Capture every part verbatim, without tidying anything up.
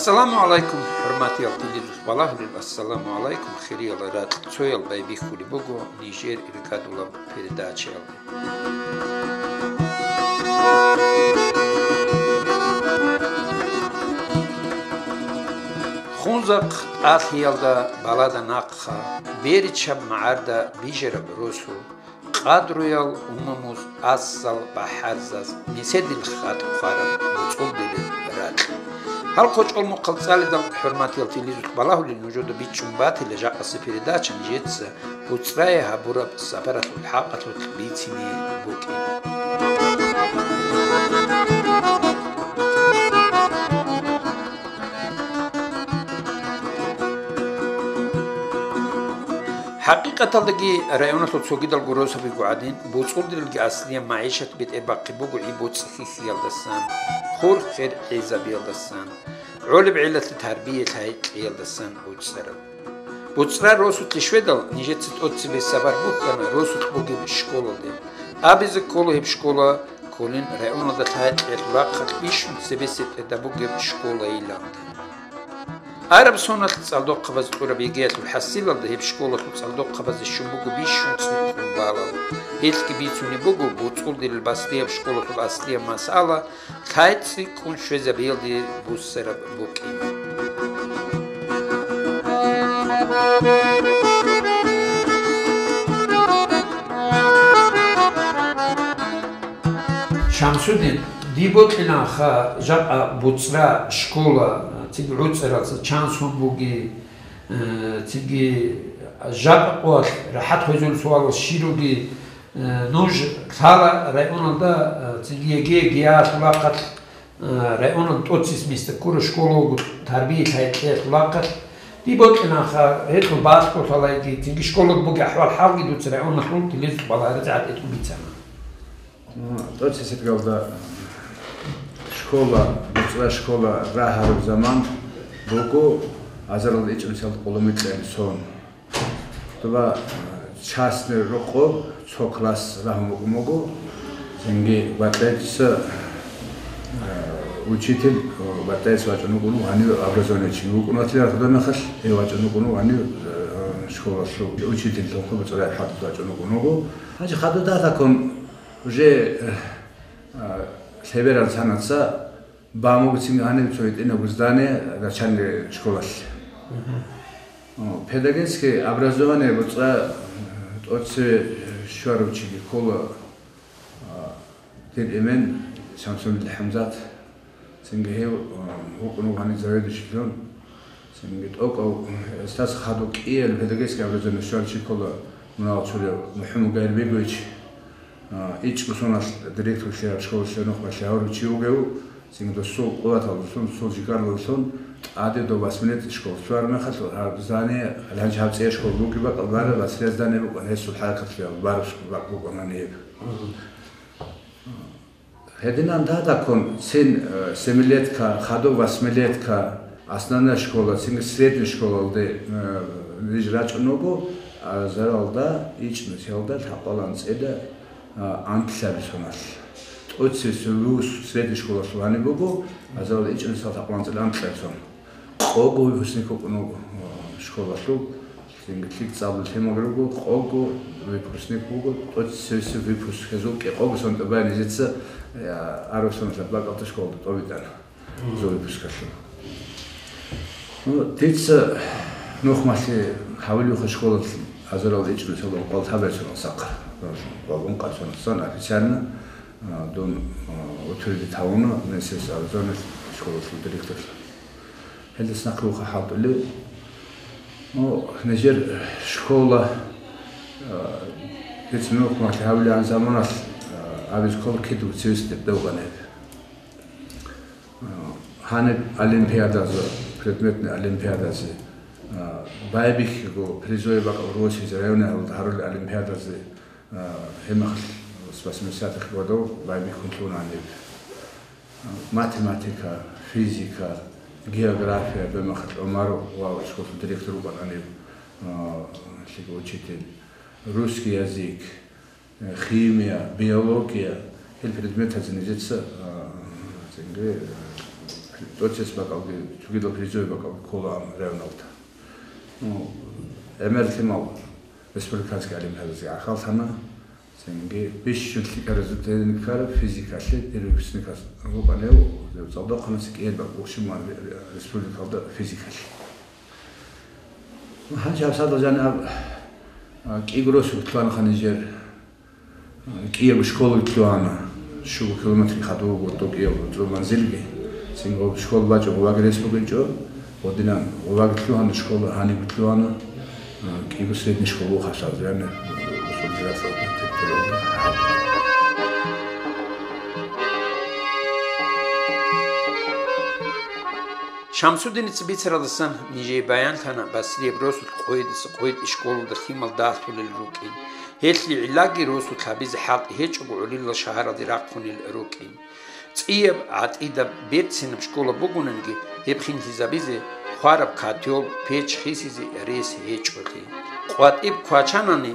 Ассаламу гӀалайкум, хӀурматиял теледухъ балагьулел, ассаламу гӀалайкум, хириял ракь, цоял байбихьулеб буго нижер иргадулаб передачаялде. Хунзахъ тӀалъиялда балада нахъа, беричаб магӀарда бижараб росу, къадруял умумуз, асал бахӀарзаз, меседил хатӀ хъвараб буцӀулдилел ракь. Гьал къочӀол мухъал цӀалидал, хӀурматиял теледухъ балагьулел, нужеда бичӀчӀун батила жакъасе передача нижеца БуцӀрае гьабураб сапаралъул хӀакъалъулъ бицине букӀин. ХӀакъикъаталдаги районалъул цогидалго росабиго гӀадин, буцӀулдиралги аслияб магӀишат бетӀербахъи буго гӀи-боцӀи хьихьиялдасан, хур-хер гӀезабиялдасан, гӀолеб гӀелалъе тарбия-лъай кьеялдасан буцӀцӀараб. БуцӀра росулъе щведал, нижеца тӀоцебе сапар бухьана росулъ бугеб школалде. Абизе ккола гьеб школа кколин районалда лъай-кьиялъул рахъалъ бищун цебесеб тӀеда бугеб школайиланги. Араб соналъ цӀалдохъабаз кьураб ЕГЭялъул хӀасилалда гьеб школалъул цӀалдохъабазе щун буго бищун цӀикӀкӀун балал. Гьелъги бицунеб буго буцӀулдирал баслияб школалъул аслияб масъала, лъай цӀикӀкӀун щвезабиялде буссараб букӀин. Шамсудин, дие бокьиланха жакъа буцӀра школа, цинги гӀуцӀаралца чан сон буги, э, цинги жакъа къоялъ рахӀат хвезул суалал щируги, Э, нуж лъала районалда, э, цинги ЕГЭ-ялъул рахъалъ, э, районалда тӀоцебесеб места ккураб школа буго, тарбия-лъай кьеялъул рахъалъ. Дие бокьиланха гьелъул балъголъалайги, цинги школалда бугеб ахӀвал-хӀалги дуца районалъул теледухъ балагьарасда гӀадатӀун бицана. М, тӀоцебесеб соналда школа, буцӀра школа рагьараб заман буго азаралда ичӀнусиялда къоло микьаян сон. Доба, э, частный рокъоб цо класс рагьун букӀун буго, цинги батӀайца, э, учитель, э, батӀайца вачӀун вукӀун вуго гьанив образованиечи вукӀун ватиларахъ дона мехалъ, гьев вачӀун вукӀун вуго гьанив, э, школалъул учительлъун, хъуб цӀурай хӀалтӀ вачӀун вукӀун вуго. Гьанже хадуб дагьаб такун уже, э, э, лъеберал санаца Бан буго цинги гьаниб цо гьитӀинаб здание начальный школалъ. Мгм. О, педагогическое образование буцӀа, э, тӀоцеве, э, щварав чиги ккола, а, дир эмен Шамсудин ХӀамзат, цинги гьев, а, вукӀун вуго гьаниб заведующийлъун. Цинги тӀокӀав, э, стас хадуб кӀияб педагогическое образование щварав чи ккола мунагьал чураяв МухӀаммад Гайрбегович, а, ичӀго соналъ директорлъияб школалъе нухмалъи гьавурав чи вугев, цинги досул къуваталдалъун, досул жигаралдалъун тӀаде доб восьмилетний школа щвараб мехалъ, гьаб здание, гьанже гьаб цӀияб школа бугеб бакӀалда бараб, василаб здание букӀана, гьесул хӀаракатлъиялда бараб школа бакӀ букӀана гьеб. Гьединан дагьаб такун цин, э, семилетка, хадуб восьмилетка, основная школа, цинги средняя школалде, э, ниж рачӀун вуго, а, азаралда, ичӀнусиялда, лъабкъоялда анцӀила, а, анлъабилеб соналъ. ТӀоцевесев вуссун средняя школалъул гьаниб буго, азаралда, ичӀнусиялда, лъабкъоялда анцӀила анлъабилеб сон. Къого выпускник вукӀун вуго, а, школалъул, цинги лъикӀ цӀакъ лъимал руго, къого выпускник вуго, тӀоцевесев выпуск, гьезул кӀикъого сон тӀубан нижеца, а, араб соналъ бакӀалда школалда тӀобитӀана, гьезул выпускалъул. Ну, дица нухмалъи гьавулевха школалъ азаралда, ичӀнусиялда къвал лъабабилеб соналъ сахъ, къвал ункъабилеб соналъ официально, а, дун, а, утвердить гьавуна, Министерство образования школалъул директорлъун. Гьелдаса нахъе вуха хӀалтӀулев. Ну, нижер школа, а, дица нухмалъи гьавулеб заманалъ, а, абизе ккола кидаго цевесеб тӀибитӀун бугеб. А, гьаниб олимпиадазе, предметный олимпиадазе, а, байбихьиго призовый бакӀал Россиялда, районниялда гьарулел олимпиадазе, а, гьеб мехалъ с восьмидесятых годов байбихьун лъугьана гьаниб. Математика, физика, география, гьеб мехалъ ГӀумаров школалъул директор вукӀана гьаниб, а, лъикӀав учитель, русский язык, э, химия, биология, гьел предметазе нижеца, а, цинги, э, ТӀоцес бакӀалги, цогидал призовый бакӀалги кколаан районалда. Ну, гӀемер лъимал республиканский олимпиадазги гӀахьаллъана. Цинги бищун лъикӀаб результаталъе ккараб физикалъе дир выпускникас вукӀана гьев, гьев цӀалдохъанас кӀияб бакӀ букӀ щиб мугӀалим республикалда физикалъе. Гьанже гьабсагӀаталда жаниб, а, кӀиго росулъ лъугьана нижер, а, кӀиябго школа лъугьана, щуго километр хадуб буго дов кӀиябго цо манзилги. Цинги гъоб школа бачӀун гъоваги рес бугинчӀо, гъодинан гъоваги лъугьана школа, гьаниб лъугьана, а, кӀиго средний школа вухъа саз, яни, Шамсудиница бицаралдасан нижее баянлъана Басрияб росулъ къойидаса къойид школалда лъимал дагьлъулел рукӀин. Гьелъие гӀиллаги росулъ гьабизе хӀалтӀи гьечӀого гӀолилал шагьаралде рахъунел рукӀин. ЦӀияб, гӀатӀидаб, берцинаб школа бугониги, гьеб хинлъизабизе, хвараб котёл, печь хисизе рес гьечӀолъи. КъватӀиб квачанани,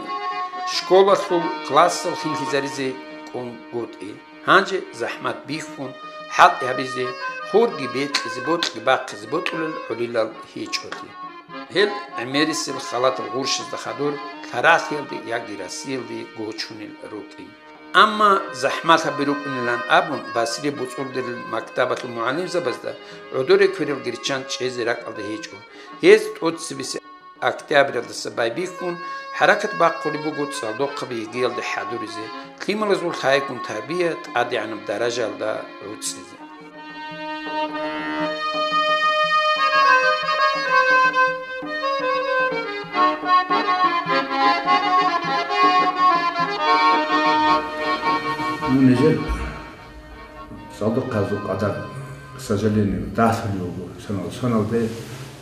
школалъул классал хинлъизаризе кӀунгутӀи. Гьанже захӀмат бихьун, хӀалтӀи гьабизе, хурги бекьизе, бокьи бахъизе бокьулел гӀолилал гьечӀолъи. Гьел гӀемерисел халатал гъурщазда хадур лъаралъиялде яги Россиялде гочунел рукӀин. Амма захӀмалъаби рукӀунилан абун, Басрияб буцӀурдерил мактабалъул мугӀалимзабазда гӀодоре кверал гьечӀеб чан чӀезе ракӀалде гьечӀо. Гьез тӀоцебесеб октябралдаса байбихьун, хӀаракат бахъулеб буго цӀалдохъаби йигиялде хӀадуризе, лъималазул лъайгун тарбия тӀадегӀанаб даражаялда гӀуцӀизе. Ну, нижер цӀалдохъазул къадар, к сожалению, дагьлъулеб буго, сонал-, соналде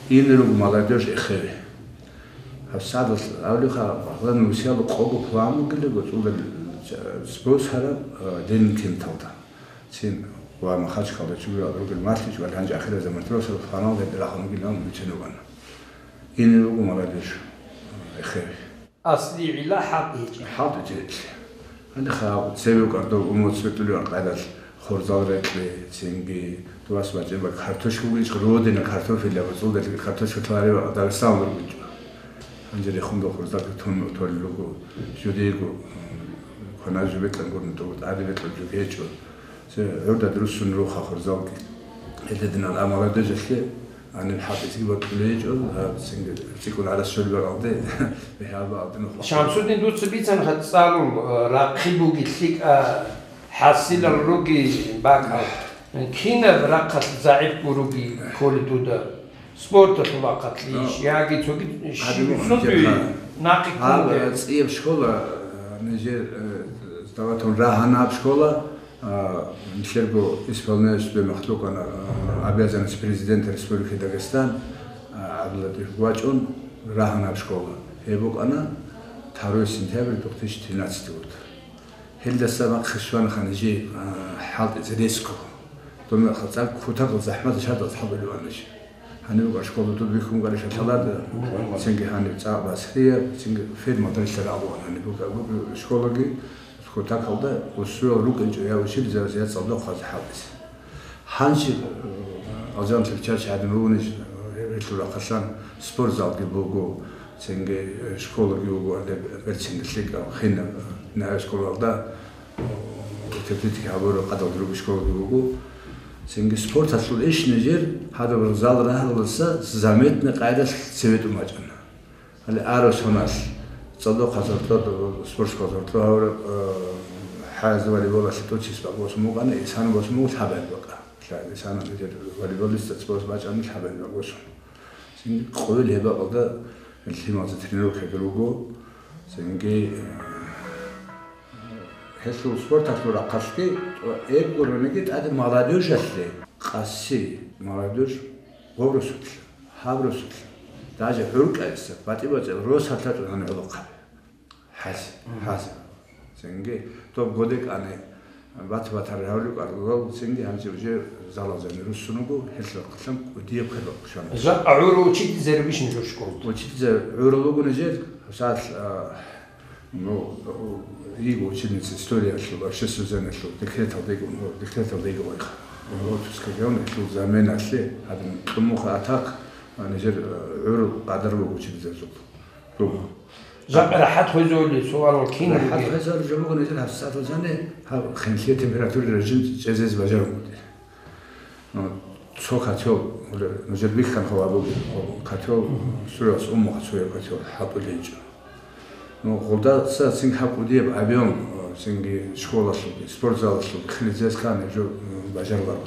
ине руго молодёжь эхеви. ГьабсагӀаталъ абулебха, Багьлан Мусиялда къого план бугилего, цӀулда сбросараб, э, Ленин кенталда. Цин ва Махачкалда чугурал ругел малъичӀ ва гьанже ахирзаман росараб планал гьеб рахун бугилан бицен бугана. Ине руго молодёжь, э, эхеви. Асли гӀилла хӀалтӀи гьечӀеб. ХӀалтӀи гьечӀеб. Гьанже халкъ цеве кӀвар дов умуц бетӀулев къайдалъ хурзал рекье, цинги дувас бачӀеб картошка бугищ, родина картофель абу цӀулдалъ картошка лъаларев Дагъистан вугищ. Гьанже рехун дов хурзалги тун толел руго, жудейго, м, кванай жубетӀан гурун дов, тӀаде бетӀун жуг гьечӀо. Цо гӀурдад руссун руха хурзалги. Гьелдадинал а молодёжалъе гьаниб хӀалтӀиги бокьулей гьечӀо, гьаб цинги цӀикӀкӀун гӀарас щолеб бакӀалде, бихьараб бакӀалде нух. Шамсудин, дуца бицанха цӀалул, э, рахъи буги лъикӀа, хӀасилал руги бакӀал. Кинаб рахъалъ загӀип гуруги кколей дуда? Спорталъул рахъалъийищ, яги цоги гьадин щиб сунтуй нахъе гьаб кколей? ЦӀияб школа, э, нижер, э, даватун рагьанаб школа, А, нилъерго исполняющий бемахтукана, а, обязанность президента Республики Дагестан, а, ГӀабдуллатӀиф вачӀун рагьанаб школа. Гьеб букӀана второй сентябрь две тысячи тринадцатый год. Гьелдаса нахъе щванаха нижее, а, хӀалтӀизе ресго. Донахъа цӀакъ кутакал захӀмат шадал хӀалбилуан ниж. Гьаниб букӀа школа дур бихьун гьарищ лъаларда, цинги гьаниб цӀакъ Басрияб, цинги фермалда рилълъарал гьаниб букӀа, букӀа школаги, кутакалда усуял рукӀинчӀо я училище, я цӀалдохъазе хӀалтӀизе. Гьанже, э, алжан лъилчарчи гьадин ругонищ, э, гьелъул рахъалъан спортзалги буго, цинги, э, школаги буго, гьале берцинги лъикӀал хинаб, э, нагӀи школалда. Утеплитель гьабураб къадалда руго школаги буго. Цинги спорталъул иш нижер гьадаб зал рагьаралдаса заметный къайдалъ цеве тӀун бачӀана. Гьале аросаналъ цӀалдохъаз гьоркьоб, спортшколаз гьоркьоб гьавураб, э, хӀаязда волейболалъе тӀоцис бакӀ босун букӀана, Исана босун буго лъабаялъ бакӀ. Лъа-, Исана нижер волейболист цӀцӀбоз бачӀана лъабаялъ бакӀ босун. Цинги къойил гьеб бакӀалда лъималазда тренировкаги руго. Цинги, э, Гьелъул спорталъул рахъалъги тӀо-, эбгурониги тӀаде молодёжалъе къаси, молодёжь гъоб росулъ, гьаб росулъ, даже гӀуркӀариса батӀи-бацӀи росалъа тӀун гьанив гӀолохъаби. ХӀази, мгм, хӀази. Цинги доб годекӀани бат-батар гьавлукӀаргурал, цинги гьанже уже залазани руссун руго, гьелъул рахъалъан кӀудияб хъван щвана. Жакъа гӀур учительзари вищ нужер школалда? Учительзари гӀурал руго нижер, гьабсагӀат, а, Ну, йиго ученица историялъул, обществознанялъул, декреталда йиго, ну, декреталда йиго вайха. Отпуск гьечӀо, гьелъул заменалъе гьадин кьун буго атак, а, нижер, а, гӀур къадар буго учительзабазул. Руго. Жакъа рахӀат гьезулел суалал кинабги. РахӀат гьезулел жо буго нижер гьабсагӀаталъ жаниб гьаб хинлъи температура режим чӀезезе бажарун буго. Ну, цо котел, уже нужер бихьанха ва буго, котел, суралъ уммуха цояб котел хӀалтӀулел гьечӀо. Ну, гъолдаса цин гьаб кӀудияб объем, э, цинги школалъулги, спортзалалъулги хилизес ккани жо, м, бажаруларо.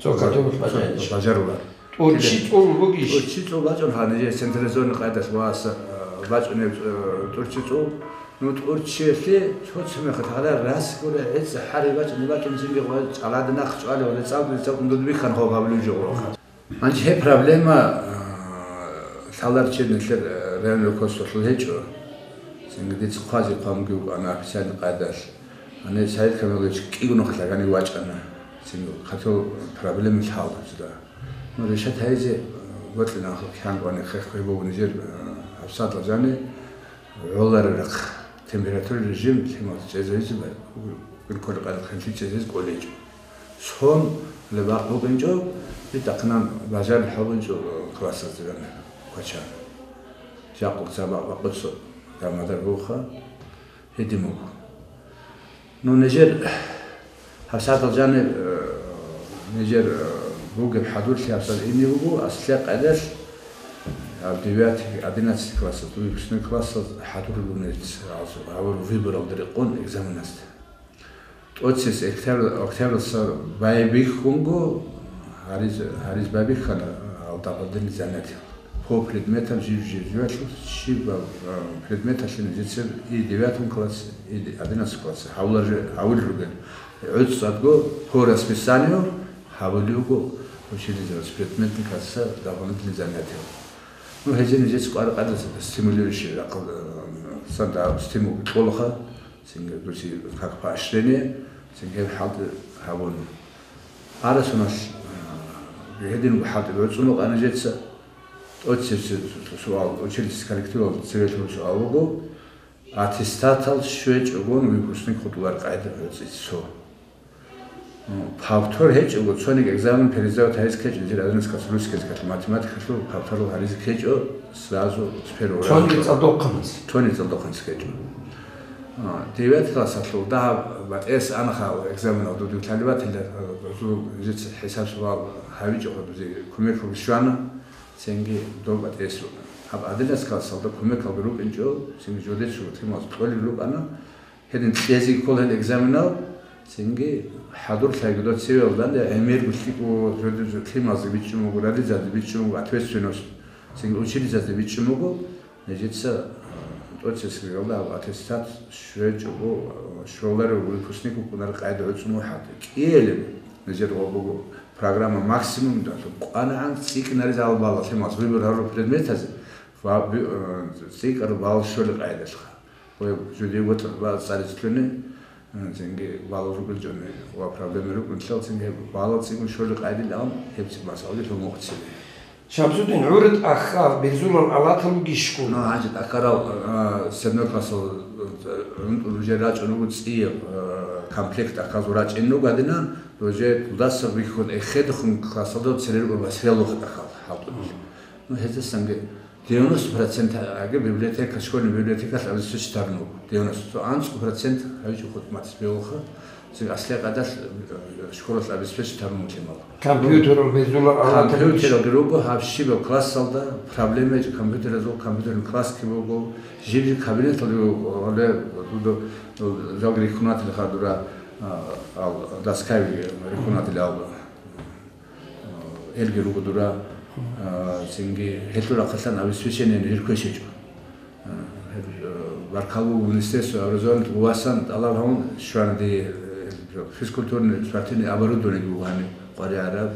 Цо котел бажаруларо. ТӀурччи цӀул бугищ? ТӀурччи цӀул бачӀун гьанже централизованный къайдалъ ва са-, э, бачӀунеб, э, тӀурччи цӀул. Ну, тӀурччиялъе цо-цо мехалъ гьалар рас гури гӀицӀ гьари бачӀун, бачӀун цинги гъой чӀалади нахъ чӀвали ва рецӀалги рецӀалгун дуд бихьанха гьабулев жо гъоркьа. Гьанже гьеб проблема, а, лъаларчи нилъер, а, районный руководстволъул гьечӀо. Цинги дица хъвазе хъван бугеб букӀана официальный къайдалъ. Гьанир Саид Камилович кӀиго нухалъ гьанив вачӀана. Цинги хъатул проблема лъала жила. Ну, решать гьайзе, а, бокьилан хъан кӀвани хехго гьеб буго нижер, а, гьабсагӀаталъ жаниб. ГӀоларарахъ температура режим лъимал чӀезавизе ва гьинколи къайдахъ хинлъи чӀезавизе кӀолечӀо. Сон лебакъ букӀинчӀо, битӀахъинан бажарил хӀалбинчӀо классазде гьанна квачан. Жакъа цабакъ бакъуцо дамадар буха, гьедин буго. Ну, нижер гьабсагӀаталъ жаниб, э, нижер, э, бугеб хӀадурлъи гьабсагӀат ине буго, аслияб къайдалъ, гьаб девятый, одиннадцатый классалъ, выпускной классалъ хӀадурулел гьабур выборалда рекъон экзаменазда. ТӀоцес октябрь-, октябрьалъ байбихьунго, гьариз-, гьариз байбихьана, гьалда гьадинаб занятие. По предметам жив-жив-живалъул щибаб, а, предметалъе нижецер и девятом классе, и де-, одиннадцатом классе гьавулар-, гьавулел ругел. ГӀуцӀцӀадго по расписанию гьавулев вуго учительзабаз предметникалъа дополнительный занятие. Ну, гьезие нижеца кӀвар-къадаз стимулирующий рахъал, а, сан да стимул кьолаха, цинги дуси как поощрение, цинги гьеб хӀалтӀи гьабун. Арасуналъ, а, гьедин хӀалтӀи гӀуцӀун вукӀана нижеца. ТӀоцебесеб суал, учительский коллективалда цеве лъураб суал буго, аттестатал щвечӀогон выпускник хутӀулареб къайда гӀуцӀи цо. Ну, повтор гьечӀого, цониги экзамен пересдавать гьаризе ккечӀо, нижер одиннадцатый класс русский языкалъул, математикалъул повторал гьаризе ккечӀо, сразу с первого раза. Цониги цӀалдохъанас? Цониги цӀалдохъанас ккечӀо. А, девятый классалъул дагьаб батӀес анаха экзаменал дудив лъалеб батила, а, жеца хӀисаб-суал гьавичӀого дузе кумекалги щвана, цинги доб батӀес. Гьаб одиннадцатый классалда кумекалги рукӀинчӀо, цинги жодецаго темалъ кьолел рукӀана, гьедин кьезе ккола гьел экзаменал, цинги хӀадурлъайги дов цевелдалде гӀемерго лъикӀго жодезе лъималазде бичӀчӀун буго, радизалде бичӀчӀун буго, ответственность, цинги учительзазде бичӀчӀун буго, нижеца, а, тӀоцесриялда гьаб аттестат щвечӀого, а, щоларев выпускник вукӀунареб къайда гӀуцӀун вухӀалде. КӀиялеб нижер ва буго программа максимум далъун кӀванагӀан цӀикӀкӀинаризе гьал бала лъималаз выбор гьарурал предметазе ва би-, а, цӀикӀкӀараб бала щолеб къайдалъха. Ва жуди ватӀа ва цӀаризе лъугьине, а, цинги балал рукӀинчӀони ва проблема рукӀинчӀел цинги балал цӀикӀкӀун щолел къайдилан гьеб цӀикӀкӀун масъалаби лъугьун вугоцин. Шамсудин, гӀур тӀахьал бегьуларел алатал бугищ? Ну, гьанже тӀахьарал, а, седьмой классал, а, уже рачӀун руго цӀияб, а, комплект тӀахьазул рачӀун руго гьадинан, уже дудаса бихьун эхедухъун классалда цере руго басриялухъ тӀахьал хӀалтӀулел. Ну, гьезасанги девяносто процент аги библиотека, школьный библиотекалъ обеспечить гьарун вуго. Девяносто. Цо анцӀго процент гьавичӀо хутӀ матис бегьулха, цинги аслияб къайдалъ, э, школалъ обеспечить гьарун вуго лъимал. Компьютерал бегьуларел алатал бугищ? Компьютералги руго, гьаб щибаб классалда проблема гьечӀо компьютеразул, компьютерный классги буго, жиб-жиб кабинеталги буго, гьале дуда, ну, залги рихьунатилха дура, а, ал, доскаби рихьунатил ал. Элги руго дура, а, цинги гьелъул рахъалъан обеспечение гьел квешичӀо. А, гьеб, а, баркал буго министерство образования, васан тӀалаб гьавун щвана дие, э, физкультурный, спортивный оборудование буго гьаниб къваригӀараб,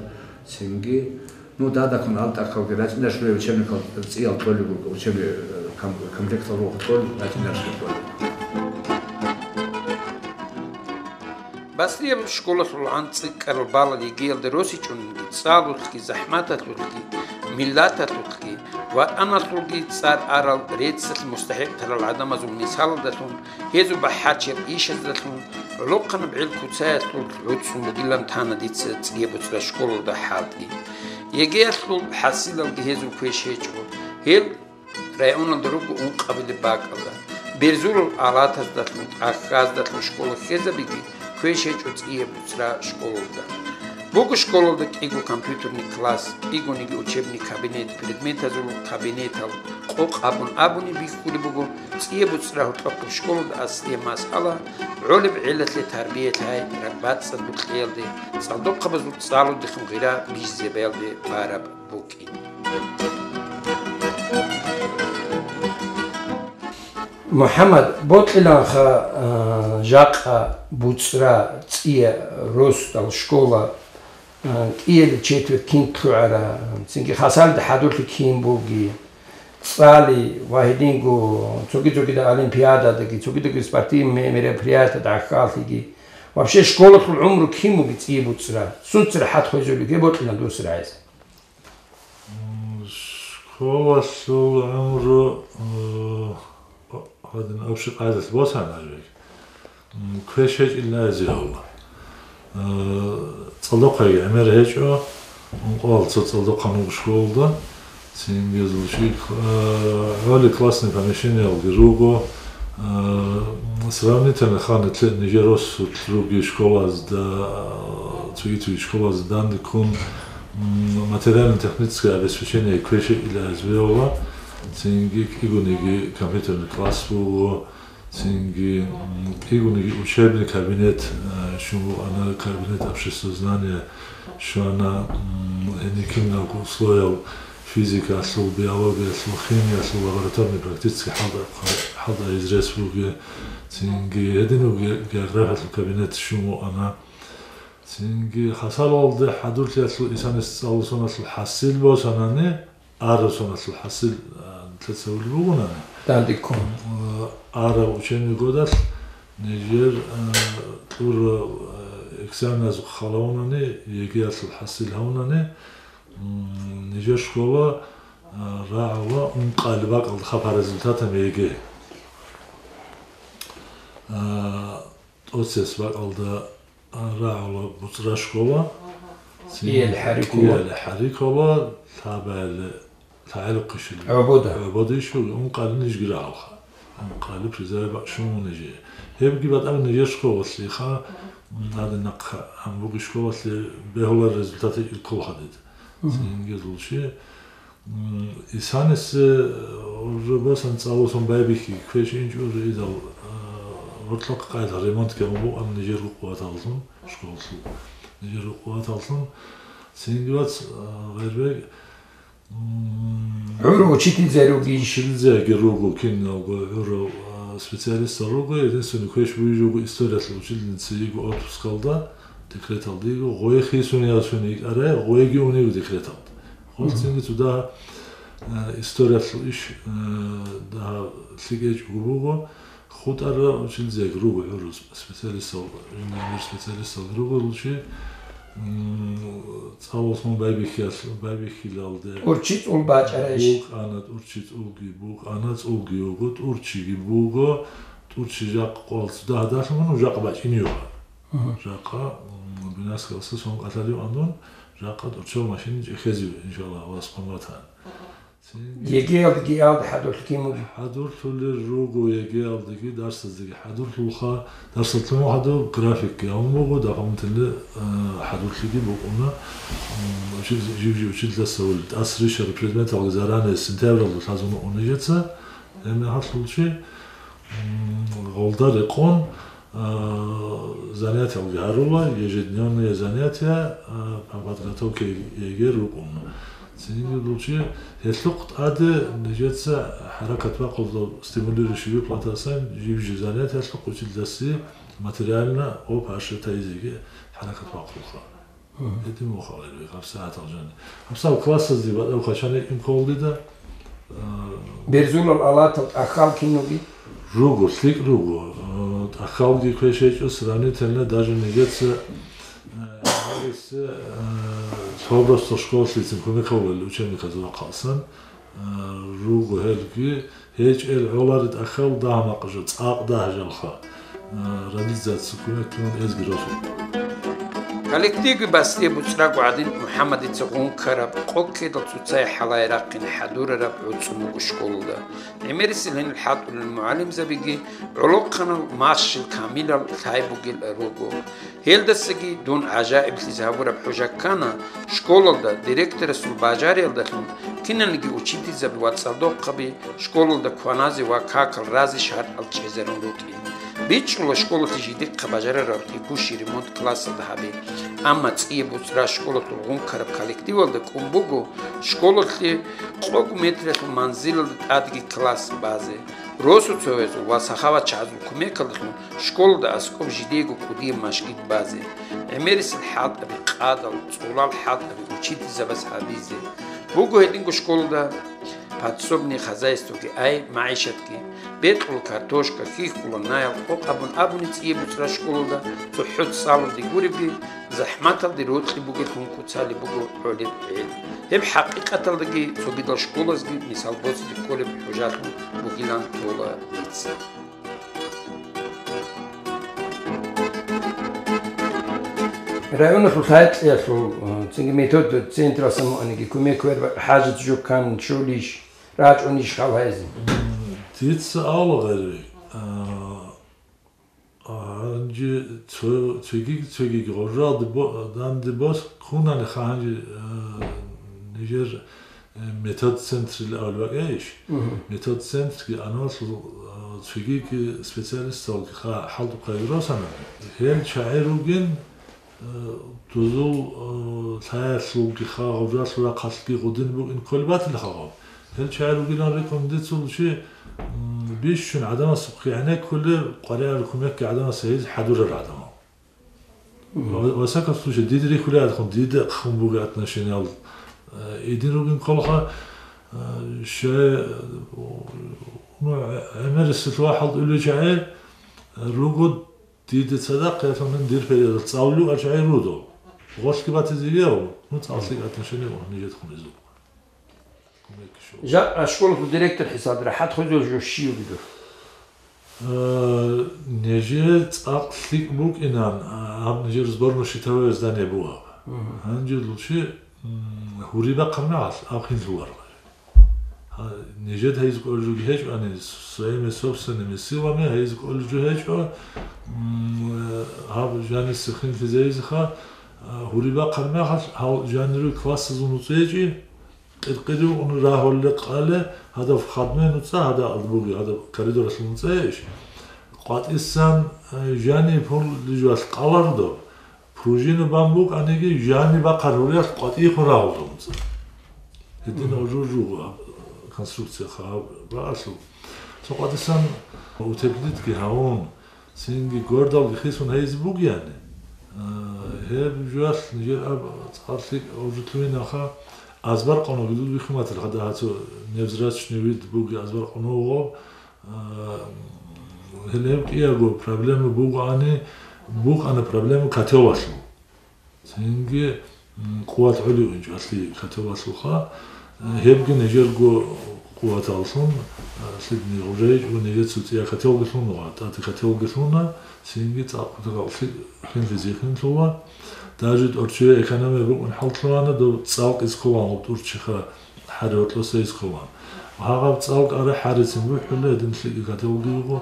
цинги, ну, дадаккун ал тӀахьалги рачӀинарщ ругел учебникал цӀиял кьолеб буго, учебный, э, ком-, комплектал руго кьолеб рачӀинарщ кьолеб. Басрияб школалъул гӀан цӀикӀкӀарал балал йигиялда росичӀониги, цӀалулъги, захӀматалъулъги, миллаталъулъги, ватӀаналъулги цӀар арал реццалъ мустахӀикъ тарал гӀадамазул мисалалдалъун, гьезул бахӀарчиял ишаздалъун, ГӀолохъанаб гӀел куцаялъул гӀуцӀун бугилан тана дица ЦӀиябуцӀра школалда хӀалтӀи. ЕГЭялъул хӀасилалги гьезул квеш гьечӀо. Гьел районалда руго ункъабилеб бакӀалда. Берзурал Алатаздалъун, ТӀахьаздалъун школа хьезабиги, квеш гьечӀо ЦӀиябуцӀра школалда. Буго школалда кӀиго компьютерный класс, кӀигониги учебный кабинет, предметазул кабинетал къокъ абун-абуни бихьулеб буго. ЦӀиябуцӀра гьоркьохъеб школалда аслияб масъала гӀолеб гӀелалъе тарбия лъай, рагбацӀцӀадго кьеялде, цӀалдохъабазул цӀалудехун гъира бижизабиялде бараб букӀин. МухӀаммад, бокьиланха, а, жакъа буцӀра ЦӀия росдал школа, а, кӀияб четверть кин лъугӀара, цинги хасалда хӀадурлъи кин буги, цӀали ва гьединго цоги-цогида олимпиададаги, цогидаги спортивный ме-, мероприятиеда гӀахьаллъиги. Вообще школалъул гӀумру кин буги ЦӀия буцӀра? Сунцара хӀад хвезулеб гьеб бокьилан дусра гьез? М, школалъул гӀумру, э, гьадин общий къайдалъ босана гьаб. М, квеш гьечӀилан гьезие гьавла. Э, цӀалдохъаги гӀемер гьечӀо, ункъоялда цо цӀалдохъан вуго школалда, цинги зулчи, э, гьоли классный помещениялги руго, э, сравнительно ханлъи нижер росулъ руги школазда, э, цоги-цоги школазда данде ккун, м, материально-техническое обеспечение квеш гьечӀилан гьезие гьавла, цинги кӀигониги компьютерный класс буго, цинги, м, кӀигониги учебный кабинет, э, щун букӀана, кабинет обществознания щвана, м, гьениб кинабго условиял физикаялъул, биологиялъул, химиялъул лабораторный практический хӀалда-, хӀалда гьез рес буги, цинги гьединго ге-, географиялъул кабинет щун букӀана. Цинги хасалалде хӀадурлъиялъул исанис цӀалул соналъул хӀасил босанани, араб соналъул хӀасил, а, нилъеца гьулеб бугонани. Дандеккун. А, араб учебный годалъ нижер, а, кьураб, а, экзаменаз халавунани, ЕГЭялъул хӀасил гьавунани, м, нижер школа, а, рагӀула ункъабилеб бакӀалда хабар результатам ЕГЭ. А, тӀоцебесеб бакӀалда рагӀула БуцӀра школа. КӀиялде хӀарикула. КӀиялде хӀарикула, лъабаялде лъагӀел хъишил. ГӀобода. ГӀободищ ункъали нижги рагӀулха. Ункъали призовой бакӀ щун нижее. Гьебги батӀа нижер школалъиха, гьадин нахъа гьанбуги школалъе бегьуларел результат гьечӀел кколха дида. Мгм. Цинги зулчи. М, исанисе, э, уже босан цӀалусан байбихьи квеш инчӀо идал, э, гьоркьохъ къайда ремонт ккун букӀана нижерго къуваталлъун, школалъул нижерго къуваталлъун. Цинги вац, э, Гъербек, м, гӀур учительзе ругищ? Учительзеги руго, киналго гӀурав, э, специалистал руго, единственный квеш бугеб жо буго историялъул учительница йиго отпускалда, декреталда йиго, гъое хисун ясун йикӀарай, гъоеги унев декреталда. Гъолцинги цо дагьа, э, историялъул иш, э, дагьа лъикӀ гьечӀого буго, хутӀарал училизеги руго гӀурус специалистал, инженер специалистал руго ручи, м, цӀалулъун байбихьиялъ-, байбихьилалде ТӀурчи цӀул бачӀарайищ? БукӀана, тӀурчи цӀулги букӀана, цӀулги його, тӀурчиги буго, тӀурчи жакъа къвалцӀ дагьа далъун жакъа бачӀине йога. Мгм. Жакъа, м, Буйнакскаласа сон кӀалъалев андун, жакъа тӀурчал машин чӀехезив, иншаллагь, Аллагьас хъван батани. ЕГЭялдеги гьалда хӀадурлъи кин буго? ХӀадурлъулел руго ЕГЭялдеги, дарсаздеги хӀадурлъулха, дарсалъун хӀадур графикги гьавун буго, дополнительно, э, хӀадурлъиги букӀуна, м, учил-, жив-жив учительдаса гьули. ТӀаса рищарал предметалги заранее сентябралда лъазун унижеца, гьеб мехалъулчи, М, гъолда рекъон, а, занятиялги гьарула, ежедневные занятия, а, по подготовке ЕГЭ рукӀун. Цинги ручи, гьелъухъ тӀаде нижеца хӀаракат бахъулда стимулирующий выплатасан жив-жив занятиялъухъ училдаси материально ва поощритайзеги хӀаракат бахъулха. Гьедин мухалил гьабсагӀатал жани. ГьабсагӀат классазде батӀал хъачана имколдида, а, Берзулал Алатал тӀахьал киноги? Руго, лъикӀ руго. А, тӀахьалги квеш гьечӀо, сравнительно даже нижеца, а, гьарисе, а, лъобросдал школалъицин кумекалел учебниказул рахъалсан, а, руго гьелги, гьечӀел гӀолари тӀахьал дагьа макъ жо, цӀакъ дагьа жалха. Э, родительзаца кумек ккун эзги росу. Коллективги басдие буцӀрагу гӀадин МухӀаммадица гъункараб, къоккедал цоцай хӀалае рахъин хӀадурараб гӀуцӀцӀун буго школалда. ГӀемерисел гьенил хӀалтӀулел мугӀалимзабиги гӀолохъанал махщел камилал лъай бугел руго. Гьелдасаги дун гӀажаиблъизе гьабураб хӀужа ккана, школалда директорасул бажариялдалъун киналниги учительзаби ва цӀалдохъаби школалда кваназе ва какал разе шартӀал чӀезарун рукӀин. БичӀчӀула школалъе жидехъа бажарараб текущий ремонт классалда гьаби. Амма цӀие буцӀра школалъул гъункараб коллективалда кӀун буго школалъе къого метралъул манзилалда тӀадги класс базе. Росу-цоязул ва сахаватчагӀазул кумекалдалъун школалда аскӀоб жидеего кӀудияб машгид базе. ГӀемерисел хӀалтӀаби, къадал, цӀулал хӀалтӀаби учительзабаз гьабизе. Буго гьединго школалда подсобный хозяйствоги ай, магӀишатги. Бекьула картошка, хьихьула наял, къокъ абун абуни цӀие буцӀра школалда, цохӀо цӀалулде гуребги, захӀматалде рокьи бугеллъун куцалеб буго гӀолеб гӀел. Гьеб хӀакъикъаталдаги цогидал школазги мисал боцӀизе кколеб хӀужалъун бугилан тола дица. Районалъул лъайкьиялъул, э, цинги метод централъа муаниги кумек хӀажат жо ккан щолищ, рачӀунищ хал гьайзе? Дица авла гъайри, а, А, гьанже цо-, цогиги-цогиги гъоржалде бо-, данде бос ккунани ха гьанже, а, нижер, э, метод центрил авлу бакӀейищ? Мгм. Метод центрги аналъул, а, цогиги специалисталги ха хӀалтӀухъе росанани. Гьел чагӀи ругин, Э, дузул, э, лъаялъулги хагъав, жалъул рахъалъги гъудин букӀин кколеб батила хагъав. Гьел чагӀи ругилан рикӀкӀун дицул чи, м, бищун гӀадамасухъе гӀенеккулеб, къваригӀел кумекги гӀадамасе гьез хӀадурар гӀадамал. Мгм. Ва, во всяком случае, дида рихьулеб гӀадахъун, дида хъун бугеб отношениял, э, идин ругин кколха, э, щай, э, ну, гӀемерисел ва хӀалтӀулев чагӀи, э, руго Диде цадахъ ялъун дир периодалъ цӀалулев арчагӀи рудо. Гъолъги батизегияв, ну, цӀаллъи отношение ва нижет хунезул. Кумекки шо. Жа-, а школалъул директор хӀисаб рахӀат хвезул жо щив буго? Э, неже цӀакъ лъикӀ букӀинан, а, гьаб нижер сборно щитовое здание бугьаб. Мгм. Гьанже лучи, м, гьури бахъармагӀалъ аб хинлъуларгъай. Гьа, нижед гьайз кӀолжуги гьечӀони, своими собственными силами гьайз кӀолжу гьечӀо, м, гьаб жаниса хинлъизейзеха, а, гьури бахъармагӀалъ гьал жаниру классазул нуцӀечӀи, къиркъириугъун рагьулел къале, гьадав входной нуцӀа, гьадав албуги, гьадав коридоралъул нуцӀа иш. КъватӀисан, а, жани пурлижвалъ къалардо, Пружина бан букӀаниги, жани бахъар гьуриялъ къватӀихъун рагьулда унца. Гьедин Мгм. гьужужу конструкция хаб баалъу. Цо къватӀисан утеплитги гьавун, цинги гордалги хисун гьайизе бугеяни. А, гьеб жуялъ нижер аб цӀаллъи гьужулъугьинаха азбар къоноги дуд бихьиматил хада гьацо невзрачный вид буги азбар къоновгъо, А, гьеле гьеб кӀиябго проблема бугоани, букӀана проблема котелалъул. Цинги, м, къуват гӀолевинчӀалъи котелалъулха, э, гьебги нижерго къуваталлъун, э, лъидни гъужайчӀо нижеца цӀия котелги лъуна, тӀати котелги лъуна, цинги цӀакъ котелалъи хинлъизе хинлъула. Даже тӀорччуе экономия букӀун хӀалтӀулана, доб цӀалкӀ искулан гъуб тӀурччиха хӀари гьоркьоса искулан. Гьагъаб цӀалкӀ ара хӀарицин бухӀула, гьедин лъикӀи каталги йуго,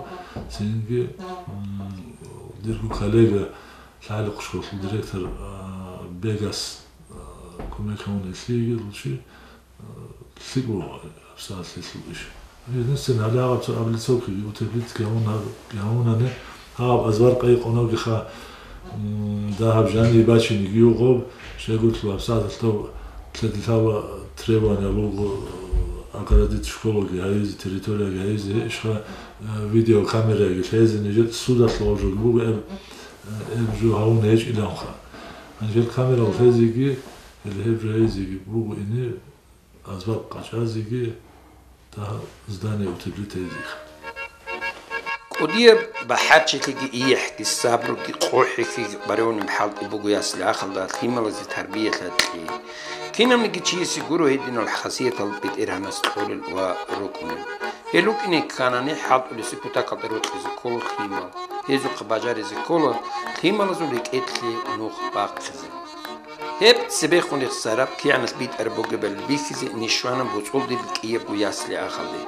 цинги, м, дирго коллега, лъали хъушколлъул директор, а, Бегас, а, кумек гьавун гьелъиеги лучи, а, лъикӀ буго, абсаллъи лъугьиш. Единственное, гьале гьаб цо облицовкиги, утеплитки гьавун гьаб-, гьавунани, гьаб азбар къайи къоногиха, м, дагьаб жаниб бачиниги югъуб, щайгурелъул абсаллъи лъаб-, лъедилъала требования буго, огородить школаги гьайизе, территорияги гьайизе, гье, ишха, э, видеокамераги лъезе, нижер судалъ гъожоги буго, эб, э, эб жо гьавун гьечӀиланха. Гьанжел камерал лъезеги, гьел гьеб жо гьайизеги буго ини, азбар къачӀазеги дагьаб здание утеплить гьайизеги. КӀудияб бахӀарчилъиги, ихӀги, сабруги, къохӀихьиги баревунеб хӀалтӀи буго ясли-ахалда лъималазе тарбиялъа кьи. Кинабниги чиясе гуро гьединал хасиятал БетӀергьанас кьолел ва рукӀунел. Гьел рукӀине кканани, хӀалтӀулесе кутакалда рокьизе ккола лъимал. Гьезухъа бажаризе ккола лъималазул рекӀелъе нух бахъизе. Гьеб цебехун рехсараб кигӀанас битӀараб бугебали бихьизе ниж щвана БуцӀулдиб кӀиябго ясли-ахалде.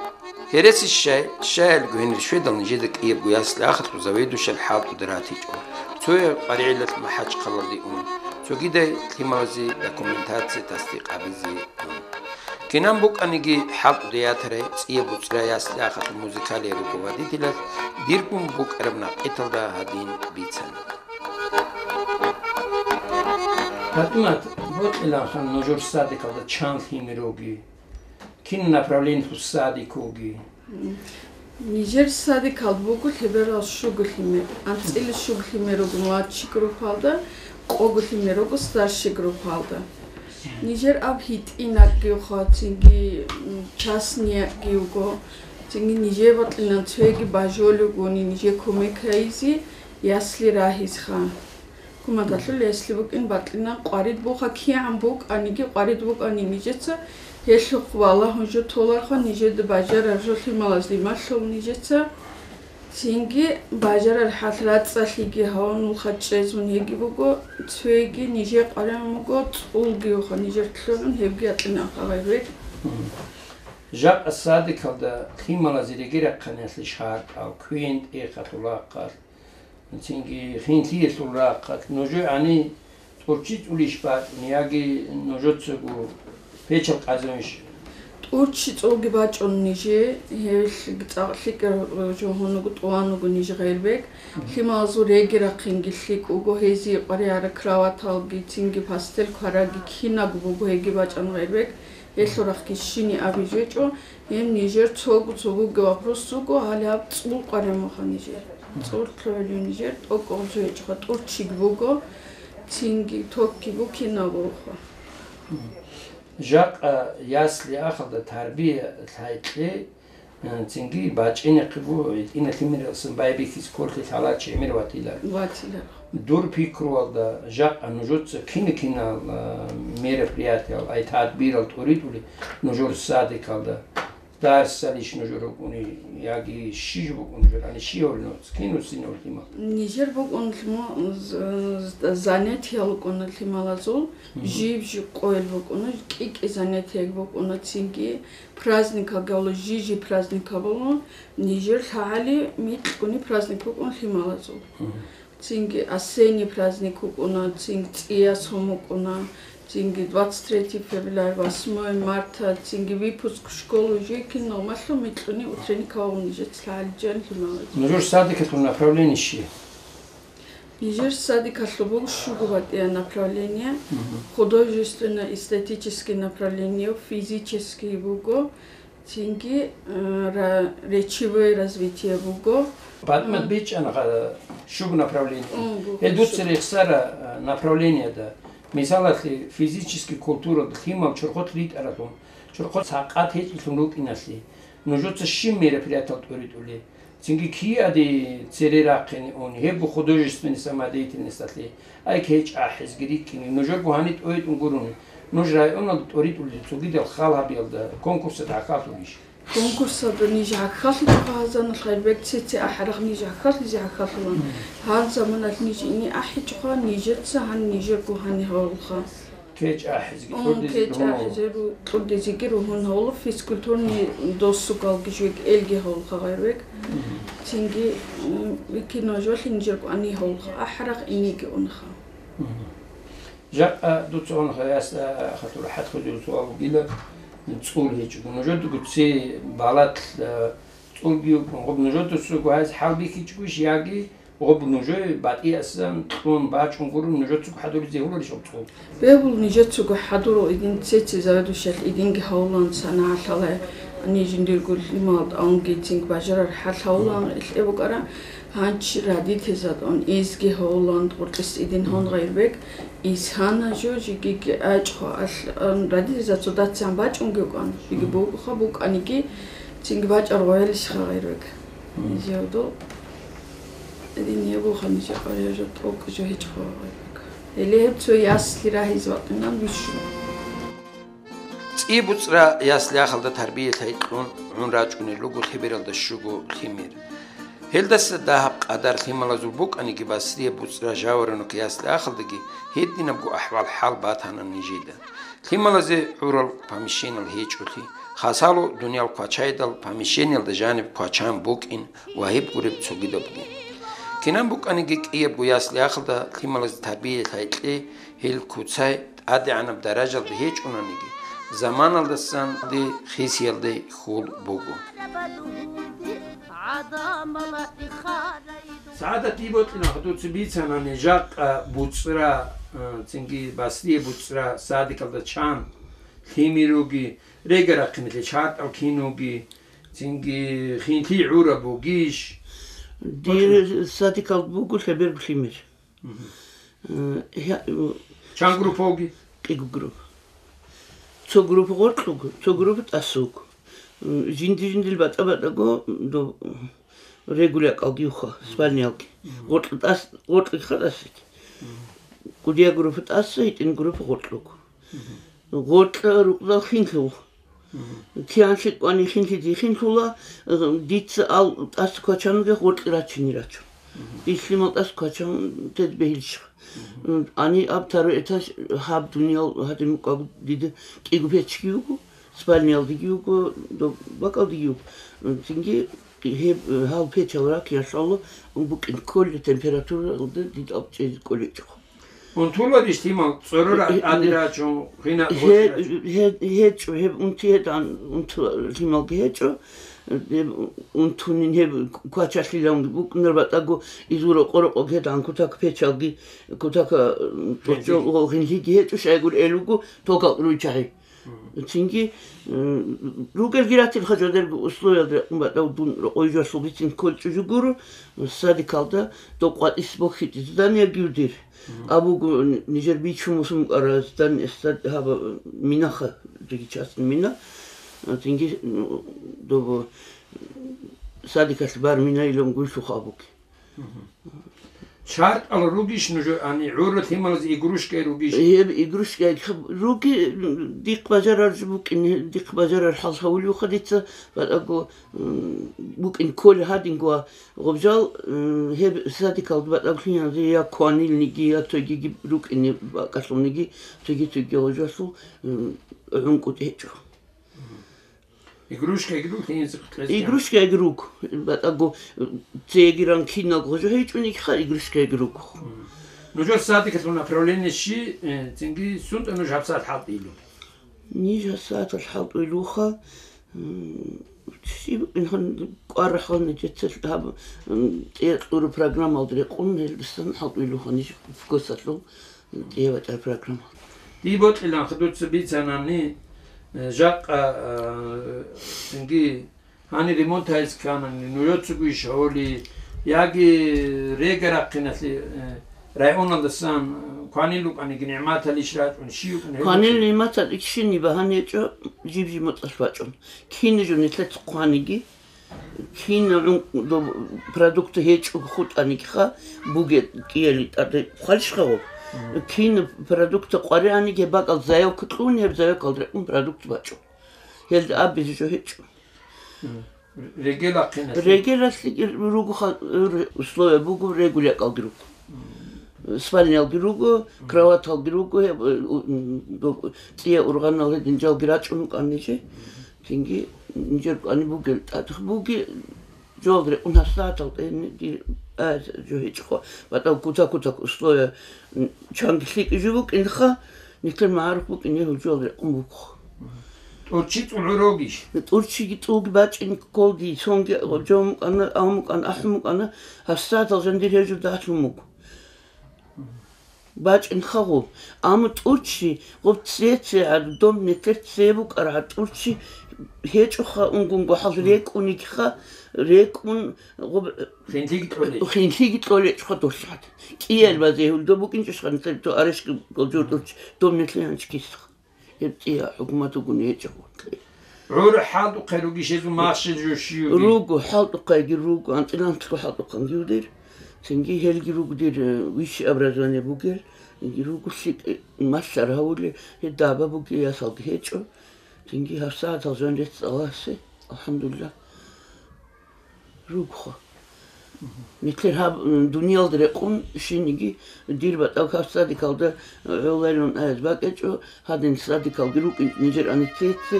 Гьереси щай, щаялго гьенир щведал нижеда кӀиябго ясли-ахалъул заведующал хӀалтӀуда ратичӀо, цояв КъваригӀелалъ МахӀачхъалалде ун, цогидай лъималазе документация тасдикъ гьабизе ун. Кинан букӀаниги, хӀалтӀуда ятарай ЦӀияб БуцӀра ясли-ахалъул музыкалияй руго водителалъ диргун букӀараб накъиталда гьадин бицана. ПатӀимат, бокьиланха нужер садикалда чан лъимер руги, кин направлениялъул садик вуги? Нижер садикал буго лъеберал щуго лъимер, анцӀила щуго лъимер руго младший группалда, къого лъимер руго старший группалда. Нижер аб гьитӀинабги хъвацинги, м, частниябги вуго, цинги нижер бокьилан цоги бажолевгони нижер кумек гьайизе ясли рагьизха. Кумадалъул ясли букӀин бокьилан къварид буха, кигӀан букӀаниги къварид букӀани нижеца, гьелъухъ валагьун жо толарха нижеда бажарар жо лъималазде малъул нижеца. Цинги бажарар хӀал рацӀцӀалъиги гьавунулха чӀезун гьеги буго, цоги нижер къваригӀун буго, цӀулги юха нижер лъугӀун гьебги бокьиланха гъайбек. Жакъа садикалда лъималазе реги-рахъиналъе шартӀал, квен, тӀехалъул рахъалъ, цинги хинлъиялъул рахъалъ, нужее гьаниб тӀурччи цӀулищ бачӀун, яги нужецаго печал къазунищ? ТӀурччи цӀулги бачӀун нижее, гьеб цӀакъ лъикӀаб жо гьунуго тӀуван вуго ниж гъайбек. Лъималазул реги-рахъинги лъикӀ вуго, гьезие къваригӀараб кроваталги, цинги постель квараги кинабго буго, гьеги бачӀан гъайбек. Гьелъул рахъги щиниги абизе гьечӀо, гьеб нижер цого цо бугеб вопрос буго, гьале гьаб цӀул къваригӀун буха нижер. ЦӀул лъугӀулев нижер, тӀокӀаб жо гьечӀоха, тӀурччиги буго, цинги токги буго, кинабго буго. Жакъа ясли-ахалда тарбия лъай кье, э, цинги бачӀинехъе буго, гьитӀинал лъимералдасан байбихьизе кколъи лъаларчи гӀемер ватила. Ватила. Дур пикруялда, жакъа нужеца кин-кинал, а, мероприятиял, ай тадбирал тӀуритӀули нужер садикалда? Дарсалищ нужер рукӀуни, яги щиж букӀун нужер, ани щи гьорин, кинусин гьорлъима? Нижер букӀун лъимо-, з-, з-, занятиял букӀуна лъималазул, жиб-жиб къойил букӀуна, кӀи-кӀи занятияги букӀуна, цинги праздникал гавла жижи праздникал буго, нижер лъагӀали микьгуни праздник букӀун лъималазул. Цинги осенний праздник вукӀуна, цинги цӀияс гьум вукӀуна, цинги двадцать третье февраля, восьмое марта, цинги выпуск школы, уже киналго малъун микьуни утренникал гьавун нижеца лъагӀалиджан лъималазе. Нужер садикалъул направление щи? Нижер садикалъул буго щуго батӀияб направление, художественно-эстетический направление, физический буго, цинги, э, ра-, речевое развитие буго. ПатӀимат, э, бичӀчӀана ха-, щуго направление. М, буго. Гьел дуца щуго рехсара, э, направлениеда. Мисалалъе, физический культуралда лъимал чорхолъ ритӀаралъун, чорхолъ сакъат гьечӀелъун рукӀиналъе, нужеца щиб мероприятиял тӀуритӀули? Цинги киаде цере рахъине уни, гьебго художественный самодеятельносталъе, ай кечӀ ахӀизги рикӀкӀине, нужерго гьаниб тӀойтӀун гурони, нуж районалда тӀоритӀулел цогидал хал гьабиялда конкурсалъ гӀахьаллъулищ? Конкурсалда ниж гӀахьаллъичӀоха гьазаналъ гъайбек, цеце ахӀарахъ ниж гӀахьаллъизе гӀахьаллъулан. Гьан заманалъ ниж ине ахӀичӀоха, нижеца гьан нижерго гьаниб гьавулха. КечӀ ахӀизеги, м, кьурдизеги кечӀ гьуна гьавула. АхӀизеру-, кьурдизеги ругьун гьавула, физкультурный досугалги жеги элги гьавулха гъайбек. Мгм. Цинги, м, кино жолъин жеги ани гьавулха, ахӀарахъ инеги унха. Мгм. Жакъа дуца унха яс, а, хатур хӀатхузев суал бугила, цӀул гьечӀого. Нужедаго цебе балат, а, цӀулги вукӀун, гъоб нужеда цого гьайз хӀалбихьичӀогойищ яги гъоб нужее батӀиясан кьун бачӀун гурони нужецаго хӀадуризе гьуларищ гъоб цӀул? Бегьул нижецаго хӀадурал идин цеце заведующиялъ идинги гьавулан санагӀалъалай, ани жиндирго лъималда авунги цинги бажарар хӀал гьавулан, мгм, илъе букӀара, гьанчи радитезадун изги гьавулан, гъуркьис идин гьавун гъайбек, исана жо жигиги гӀачӀго алъ-, ан радитезацо дацан бачӀунги вукӀан, жиги, мгм, бугоха букӀаниги, цинги бачӀар гъоялищха гъайбек. Мгм. Жавдо. Дин ягоха нижер къарияжа тӀокӀ жо гьечӀо гъайбек. Гьеле гьеб цо ясли рагьиз ватӀинан вищун. ЦӀи-буцӀра ясли-ахалда тарбиялъай кьун гӀун рачӀунел руго лъебералда щуго лъимер. Гьелдаса дагьаб къадар лъималазул букӀаниги, Басрияб БуцӀра, Жаворонок ясли-ахалдаги гьединабго ахӀвал-хӀал батана нижеда. Лъималазе гӀурал помещениел гьечӀолъи, хасало дуниял квачайдал помещениелда жаниб квачан букӀин ва гьеб гуреб цогидабги. Кинаб букӀаниги кӀиябго ясли-ахалда лъималазе тарбия лъай кьей, гьел куцай тӀадегӀанаб даражалда гьечӀонаниги, заманалдасан хисиялде хьул буго. СагӀадат, дие бокьилаха, дуца бицанани жакъа БуцӀра, а, цинги Басрияб БуцӀра садикалда чан лъимер руги, регарахъиналъе чартӀал кин вуги, цинги хинлъи гӀураб бугищ? Дир садикалда буго лъеберго лъимер. Мгм. Э, я, у, Чан группа вуги? КӀиго группа. Цо группа гъоркьуго, цо группа тӀасуго. М, жинди-жиндил батӀа-батӀаго до регулякалги юха, спальниялги. Мгм. Гъоркь тӀас, гъоркьиха тӀасиги. Мгм. КӀудия группа тӀаса, гьитӀин группа гъоркьуго. Мгм. Гъоркьа рукъзал хинлъул. Мгм. Кианлъи кӀвани хинлъи дихинлъула, э, дица ал тӀаса квачанги гъоркьи рачине рачун. Мгм. Ислъимал тӀаса квачан тед бегьилищха. Мгм. М, ани аб таро этаж гьаб дуниял гьадин мукӀаго дида кӀиго печги вуго, спальниялдиги вуго, доб-, бакӀалдиги вуго. М, цинги гьеб, э, гьал печал ракиялъула букӀин кколе температуралда дида аб чӀезе кӀолечӀо. Унтуларищ, лъимал, цӀорора Э, э, тӀаде рачун, гьина гье-, гъоркье рачун? гье-, гьечӀо, гьеб унти гьедигӀан унту-, лъималги гьечӀо. Гьеб унтунин гьеб квачалъилан букӀунар батӀаго изу рокъо-рокъо гьедигӀан кутак печалги, кутак, м, Гьинлъиги. тӀочӀо-, гьинлъиги гьечӀо, щайгур эл вуго токал руйчагьи. Мгм. Цинги, м, ругелги ратилха жодерго условиялда рекъун батӀав дун рокъой жоялъул бицин кколчӀо жугуро, садикалда доб къватӀис бохьичӀеб зданиеги вудир. Мгм. Абуго, н-, нижер бичун мусум кӀара здание, стад-, гьаба, минаха, диги частный мина. А, цинги, ну, добо, садикалъ бар мина илан гуйлъуха абуги. Мгм. ЧартӀал ругищ нужер, ани, гӀурра лъималазе игрушкаги ругищ? Гьеб игрушкаги хаб-, руги, м, дихъ бажарар жо букӀин, дихъ бажарар хӀал гьавулевха дица, батӀаго, м, букӀин кколе гьадинго. Гъоб жал, м, гьеб садикалда батӀаглъиялде я кванилниги, я цогиги рукӀине бакӀалъулниги, цоги-цоги гъожалъул, м, гӀункӀутӀ гьечӀо. Игрушкаги руго, лъиница кьезе. Игрушкаги руго. БатӀаго, цеги ранкинал гъожо гьечӀониги ха, игрушкаги руго. Мгм. Нужер садикалъул направление щи, э, цинги сунтӀа нуж гьабсагӀат хӀалтӀилу? Ниж гьабсагӀатал хӀалтӀуйлуха, м, щиб инхан кӀварахъални жеца гьаб, м, тӀеркьуру программалда рекъун, гьелдасан хӀалтӀуйлуха ниж вкусалъул, м, тӀерватӀар программа. Дие бокьиланха дуца бицанани, э, жакъа, э, цинги гьанир ремонт гьайс кканани, нужецаго иш гьоли, яги регарахъиналъе, э, районалдасан, э, кванил рукӀаниги нигӀматал иш рачӀун, щи рукӀун гьеб Кванил бицин? НигӀматал икщини багьан гьечӀо, жиб-жиб муцӀалъ бачӀун. Кин жо нилъеца хъваниги, кин гӀун-, доб-, продукты гьечӀого хутӀанигиха, бугеб кӀияли тӀаде хъвалищха гъоб? Мгм. Кин продукты къварианиги гьеб бакӀал заявка кьун, гьеб заявкалда рекъун продукт бачӀун. Гьелда абизе жо гьечӀо. Мгм. Регел ахъиналъе? Регелалъе руго ха-, р-, условия буго, регулякалги руго. Мгм. Спальниялги руго, Мгм. кроваталги руго, гьеб, э, у-, м, ду-, цӀия ургъанал гьедин жалги рачӀун рукӀан нижер. Цинги нижер кӀвани бугел тӀадехъ буги, жолда рекъун гьасдатал тӀени дир а жо гьечӀо. БатӀал кутак-кутак условия, м, чанги лъикӀи жо букӀинха, нилъер магӀарухъ букӀине гьел жолда рекъун буго. ТӀурччи цӀул гӀурогищ? ТӀурччиги цӀулги бачӀин кколги, сонги жо мукӀана, ав мукӀана, ахӀун мукӀана, гьасдатал жандир гьел жо дагьлъун буго. БачӀинха гъоб. Амма тӀурччи, гъоб цеце гӀадудом нетер це букӀарагӀа тӀурччи гьечӀоха унгунго хӀал Мгм. рекӀунигиха, рекӀун гъоб Хинлъиги кьолей. хинлъиги кьолечӀха досагӀат. КӀиял Мгм. базе гьулда букӀинчӀошха нетер то арешки гъоб жо тӀурччи дом нетлъи гьанчкисха. Гьеб цӀия хӀукумат вугун гьечӀо. ГӀур хӀалтӀухъе ругищ гьезул махщел жо щиюги? Руго, хӀалтӀухъайги руго, анцӀила-анцӀго хӀалтӀухъанги вудир. Цинги гьелги руго дир, э, высшее образование бугел, цинги руго лъикӀ, э, малъар гьавулел, гьеб даба буги ясалги гьечӀо. Цинги гьабсагӀатал жан рецц Аллагьасе, алхӀамдулиллагь. Ругоха. Нилъер гьаб, м, дуниялда рекъон щиниги дир батӀал гьаб садикалда гӀоларилан аялъ бакӀечӀо, гьадин садикалги рукӀин нижер анитлъеце,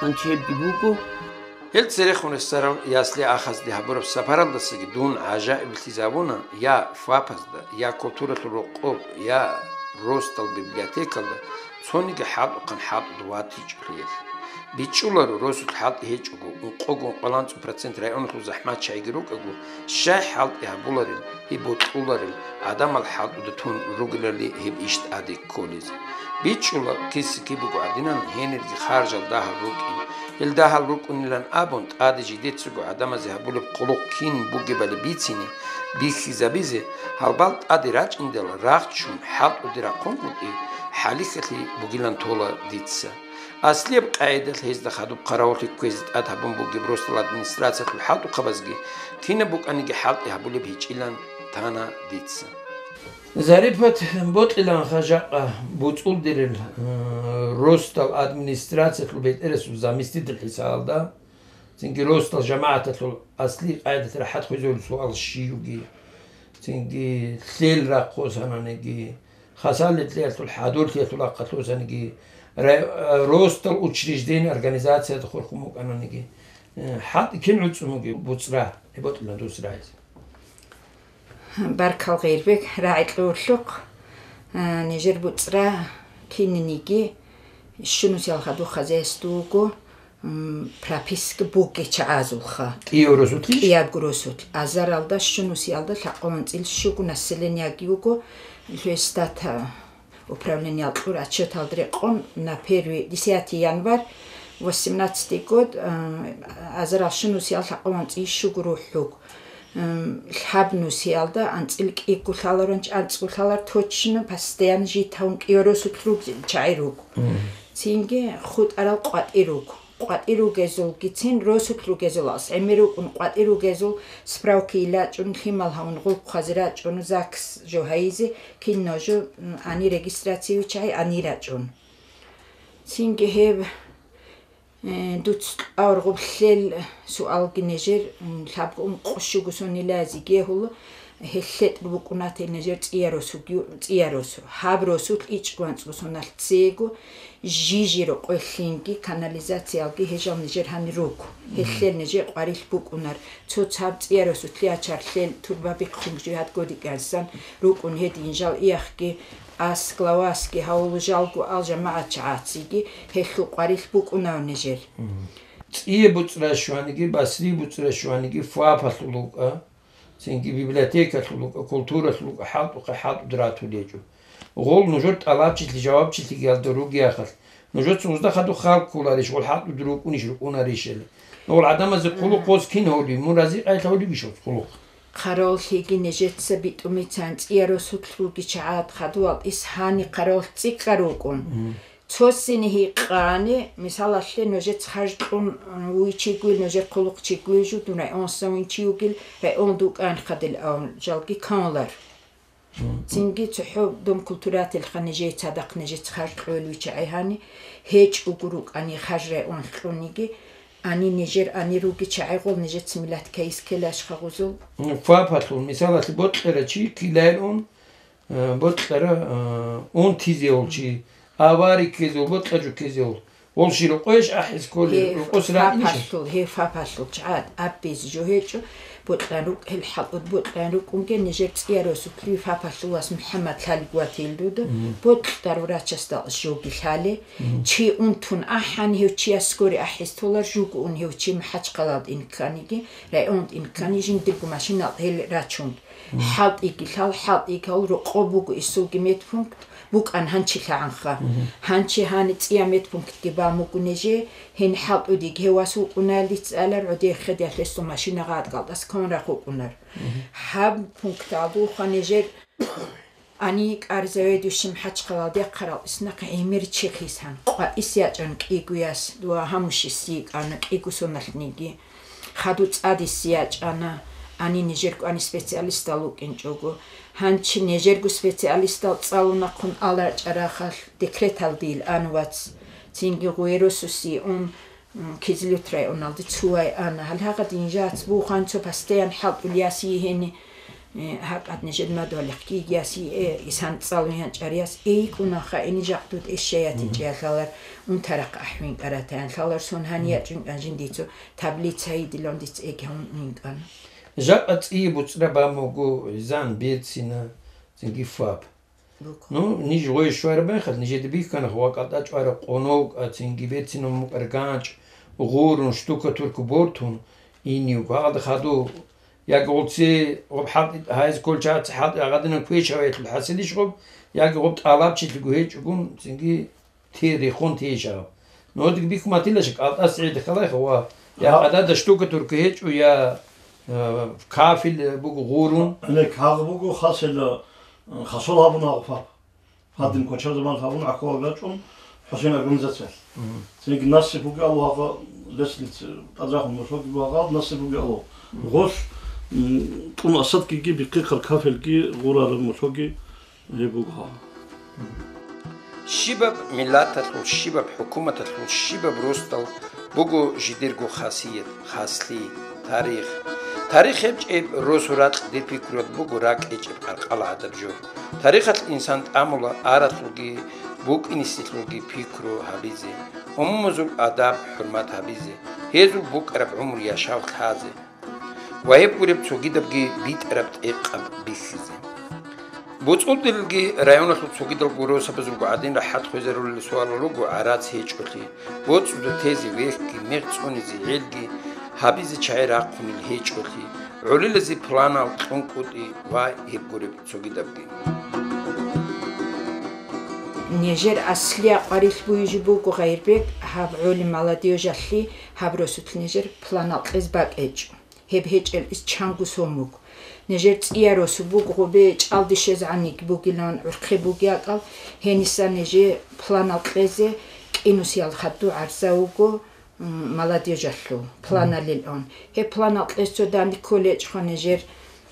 гьанчи гьебги буго. Гьел церехун рехсарал ясли ахазде гьабураб сапаралдасаги дун гӀажаиблъизабуна я ФАП-азда, я культуралъул рокъоб, я Ростал библиотекалда цониги хӀалтӀухъан хӀалтӀуда ватичӀолъиялъ. БичӀчӀуларо, росулъ хӀалтӀи гьечӀого, ункъого-ункъоялда анцӀго процент районалъул захӀматчагӀиги рукӀаго, щай хӀалтӀи гьабуларел, гьеб бокьуларел, гӀадамал хӀалтӀуда тун ругелали гьеб иш тӀаде кколез. БичӀчӀула, киса-кибего гӀадинан гьенирги харжал дагьал рукӀин. Гьел дагьал рукӀунилан абун, тӀаде жидецаго гӀадамазе гьабулеб къулухъ кин бугебали бицине, бихьизабизе, гьалбал тӀаде рачӀиндал рагъ ччун, хӀалтӀуде рахъунгутӀи, хӀалихьалъи бугилан тола дица. Аслияб къагӀидалъ гьезда хадуб хъаравуллъи кквезе тӀад гьабун бугеб росдал администрациялъул хӀалтӀухъабазги кинаб букӀаниги хӀалтӀи гьабулеб гьечӀилан тана дица. Зарипат, бокьиланха жакъа буцӀулдирел, э, росдал администрациялъул бетӀерасул заместитель хӀисалда, цинги росдал жамагӀаталъул аслияб къагӀидалъ рахӀат хвезарулел суал щивги, цинги лъел рахъ хъосананиги, хасалилъиялъул хӀадурлъиялъул ахъалъусаниги, рай-, э, росдал учреждение, организациялда хурхун букӀананиги, э, хӀалтӀи кин гӀуцӀун бугеб буцӀра, гьеб бокьилан дус рагӀизе. Баркал, Гъейрбек, рагӀи кьурлъухъ. А, нижер буцӀра кинниги щунусиялда хадуб хозяйство вуго, м, прописка бугей чагӀазулха. КӀиябго росулъ? КӀиябго росулъ. Азаралда щунусиялда лъакъав анцӀил щуго населениеги вуго, лъугьес дата управлениялъул отчеталда рекъон на первый, десятый январь, восемнадцатый год, а, азарал щунусиялда лъакъав анцӀил щуго рухӀ руго. М, лъабнусиялда анцӀил кӀиго лъаларунч, анцӀго лъалар точно, постоянно житавун кӀиябго росулъ руг-, чагӀи руго. Мгм. Цинги хутӀарал къватӀир руго. КъватӀир ругезулгицин росулъ ругезул алъ гӀемер рукӀун, къватӀир ругезул справкайилан рачӀун, лъимал гьавун гъуллъухъазе рачӀун, загс жо гьайизе, кинав жо, м, гьанир регистрацияв чагӀи гьанир рачӀун. Цинги гьеб Э, дуц кьавар гъублъел суалги нижер, м, лъабго ункъо щуго сонилазе гьегьула, гьел лъетӀ букӀунател нижер цӀияб росуги-, цӀияб росу. Гьаб росулъ ичӀго анцӀго соналъ цего, жижи рокъой лъинги, канализациялги гьежал нижер гьанир руго. Гьелъел нижер къварилъ букӀунар. Цо-цо гьаб цӀияб росулъ ячар лъел турба бихъунги жигьад годикӀарсан рукӀун гьедин жал иахъги, ас главасги гьавулу жалго ал жамагӀат чагӀациги гьелъул къварилъ букӀунав нижер. Мгм. ЦӀияб буцӀра щваниги, Басрияб буцӀра щваниги, ФАПалъул вукӀа, цинги библиотекалъул вукӀа, культуралъул вукӀа, хӀалтӀухъе хӀалтӀуда ратулел гьечӀо. Гъол нужер тӀалабчилъи, жавабчилъиги гьалда ругеяхъалъ, нужеца гъузда хадуб хал кколарищ, гъол хӀалтӀуда рукӀунищ, рукӀунарищали. Гъол гӀадамазе хъулухъ гъоз кин гьолев, мун разикъайилъ гьолевищ гъоз хъулухъ? Къароллъиги нижеца битӀумицан цӀияб росулъ руги чагӀад хадув алтӀис гьани къароллъ цӀикӀкӀар рукӀун. Мгм. Цо сине гьикъани, мисалалъе, нужеца харж кьун, м, вуй чи гуил, нужер хъулухъ чи гуил жо, дун районсан вуй чи вугил, районда вукӀанхъадил авун, жалги канлар. Мгм. Цинги цохӀо дом культурателха нижее цадахъ нижеца харж кьолев чи гӀайгьани, гьечӀого рукӀани харж районлъ кьуниги, ани нижер ани руги чагӀи гъол нижеца миллат кайис ккелаш хагъузул. М, ФАПалъул, мисалалъе, бокьарав чи килайилан, э, бокьарав, э, унтизевул чи, авария ккезевул, бокьарав ккезевул. Гъол щи рокъойищ ахӀиз кколел, рокъос рагӀинищ? ФАПалъул, гьев ФАПалъул чагӀад абизе жо гьечӀо, бокьарав рукӀ-, гьел хӀалтӀуда бокьарав рукӀунге нижер цӀияб росулъ ФАПалъул вас МухӀаммад лъалеб ватил дуда, мгм, бокьарав врачасда жоги лъале, мгм, чи унтун ахӀани гьев чияс скорый ахӀиз толар, жуго ун гьев чи МахӀачхъалалда ин кканиги, районда ин ккани жиндирго машиналъ гьел рачун. ХӀалтӀиги лъал, хӀалтӀиги гьал рокъоб буго исулги медпункт, букӀан гьанчи лъагӀанха. Гьанчи гьани цӀияб медпунктги бан буго нижее, гьениб хӀалтӀудиги гьев вас вукӀунарел дица алар, гӀодехъеде гьесул машина гъадгъалдас кван рахъ вукӀунар. Гьаб пункталдухъа нижер ани кӀар заведующий МахӀачхъалалде хъарал иснахъ гӀемер чи хисгьан, къватӀис ячӀан кӀигояс ва гьамушис йикӀана кӀиго соналъниги. Хадуб цӀадисе ячӀана, ани нижер кӀвани специалистал вукӀинчӀого. Гьанчи нижерго специалистал цӀалунахъун аларчӀарахъалъ декреталдийил ан вац. Цинги гъуеросуси ун, М, Кизилюрт районалде цо вай ана. Гьале гьагъадин жац бугъан цо постоянно хӀалтӀул яс йигьени, э, гьакъад нижер мадугьалихъги яс йигье, исан цӀалун янчӀар яс, эй, кӀунаха, эни жакъ дуд эщаятин Мгм. чӀиялъалар унтарахъ ахӀвин кӀаратаян. Лъалар сон гьани Мгм. ячӀун кӀан жиндицо таблица йидилан дица эгьавун инкӀана. Жакъа цӀие буцӀра бан буго зан берцина, цинги фаб. Буго. Ну, ниж гъой щвараб мехалъ, нижеда бихьана, ва кӀалтӀа чӀвара къоног, а цинги берцинав мукӀар ганчӀ, гъурун, штукатурка бортун, инив, гьалда хаду, яги гъуци гъоб хӀалтӀи, гьайз кколчаца хӀалтӀи агъадинан квешаваялъул хӀасилищ гъоб, яги гъоб тӀалабчилъиго гьечӀогун, цинги Ти рихун тиша. Нодик бихьун батилаша, кӀалтӀас гӀид халайха ва я Гьаб- гьадада штукатурка гьечӀо, я, э, кафель буго гъурун. Гьанек гьагъ буго хасила, э, хасул гьабун гьагъ фаб. Гьадин Мгм. коча заман гьабун гӀахьуал рачӀун ХӀусен организациялъ. Мгм. Цинги насип буго Аллагьга лестница, тӀадрахун мусоги бугьал насип буго Аллагь. Мгм. Гъолъ, м, тӀун асадкиги бихъихъал кафелги гъурараб мусоги Гьеб буго гьаб. Щибаб миллаталъул, щибаб хӀукуматалъул, щибаб росдал буго жидерго хасият, хаслъи, тарих. Тарих гьеб чӀеб росу ракь дир пикруялда буго ракӀ гьечӀеб къаркъала гӀадаб жо. Тарихалъ инсан тӀамула аралъулги, букӀинисилъулги пикру гьабизе, умумузул адаб, хӀурмат гьабизе, гьезул букӀараб гӀумру яшав лъазе. Ва гьеб гуреб цогидабги битӀараб тӀекъаб бихьизе. БоцӀулдилги районалъул цогидалго росабазулго гӀадин рахӀат хвезарулел суалал руго гӀарац гьечӀолъи, боцӀуда тезе вехьги, мех цӀунизе гӀелги, гьабизе чагӀи рахъунел гьечӀолъи, гӀолилазе планал кьун кӀутӀи ва гьеб гуреб цогидабги. Нижер аслия къварилъ буюжи буго Гъайрбек, гьаб гӀоли молодёжалъе, гьаб росулъ нижер планал кьез бакӀ гьечӀо. Гьеб гьечӀел ис чанго сон буго. Нижер цӀия росу буго гъобе чӀалдишезегӀаниг бугилан гӀурхъи буги акӀал, гьениса нижер планал кьезе кӀинусиял хадув гӀарза вуго, м, молодёжалъул планалилан. Гьеб планал кьез цо данде кколечӀха нижер,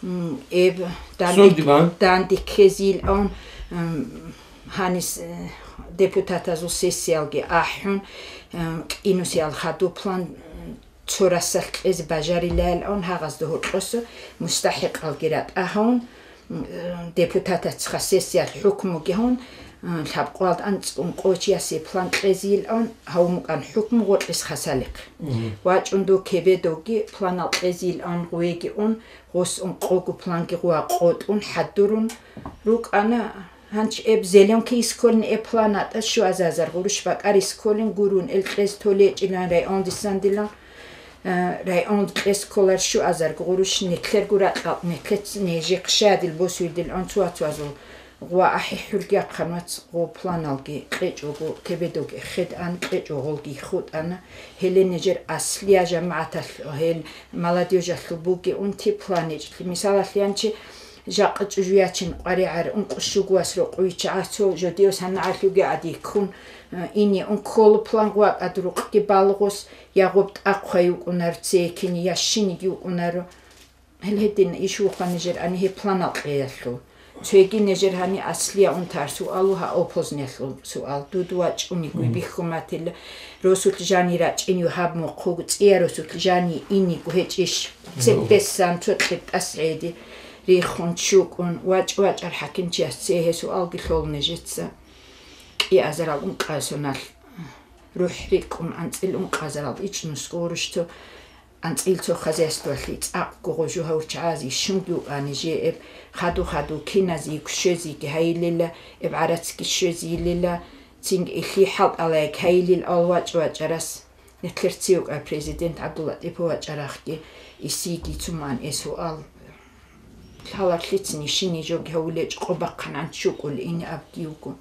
м, эб данде, Сундиман. Данде ккезилан, м, гьанис, э, депутатазул сессиялги ахӀун, м, кӀинусиял хадув план, м, цо расалъ кьезе бажарилаялъун гьагъазда гьоркьоса мустахӀикъалги ратӀа гьавун, м, депутатацха сессиялъ хӀукмуги гьавун, м, лъабкъоялда анцӀ ункъо чиясе план кьезейилан гьавун букӀан хӀукму гъоркьес хасалихъ. Мгм. ВачӀун дов Кебедовги планал кьезейилан гъуеги ун, гъос ункъого планги гъуа къотӀун хӀадурун рукӀана. Гьанч эб Зеленки исколин эб план атӀа щуазазар гъурущ бакӀар исколин гурун эл кьез толечӀилан райондисан дила, э, районд кьез кколар щуазарго гъурущ неклъерго ракьал неклъец нежи хъшадил босуйдил онцуацуазул гъва ахӀи хӀурги ахъанвац гъо планалги кьечӀого, кебедоги хед ан кьечӀо гъолги хутӀана, гьеле нежер аслия жамагӀаталъ гьел молодёжалъул буги унти планечӀли. Мисалалъе, янчи Жакъа чӀужу ячин къваригӀар ункъо щугу вас рокъовича гӀасо жодиос гьанна гӀалъуги гӀадиккун, э, ине ун кколо план гъвакӀад рукъги балгъус, я гъоб тӀахъвай вукӀунаро цейкини, я щиниги вукӀунаро. Гьел гьедин иш вухъа нижер ани гьеб планал кьеялъул. Цоги нижер гьани аслия унтар суал ва гьа опозднялъул суал. Дуд вачӀуниго Мгм. бихьуматилла. Росулъ жани рачӀинив гьаб мухъугу, цӀия росулъ жани иниго гьечӀищ? Цебессан цо кьибтӀас гӀеди. Рихун, чукӀун, вачӀ-вачӀар хӀакимчияс цее гьесул алги лъол нижеца. КӀиазарал ункъазуналъ рухӀ рикӀкӀун анцӀил ункъазарал ичӀнусго гъурущ цо анцӀил цо хозяйствоялъе цӀакъго гъожу гьавур чагӀазе щунги вукӀани жеэб, хаду-хаду киназеги щвезеги гьайилила, эб гӀарацги щвезейилила, цинги илъи хӀалтӀалаяг гьайилил ал вачӀ-вачӀарас. Нилъер цевкъа президент ГӀабдуллатӀипов вачӀарахъги, исиги цуман эсуал. Лъаларлъицин ишини жоги гьавулечӀ къо бахъан анчукӀул ини абги вуго.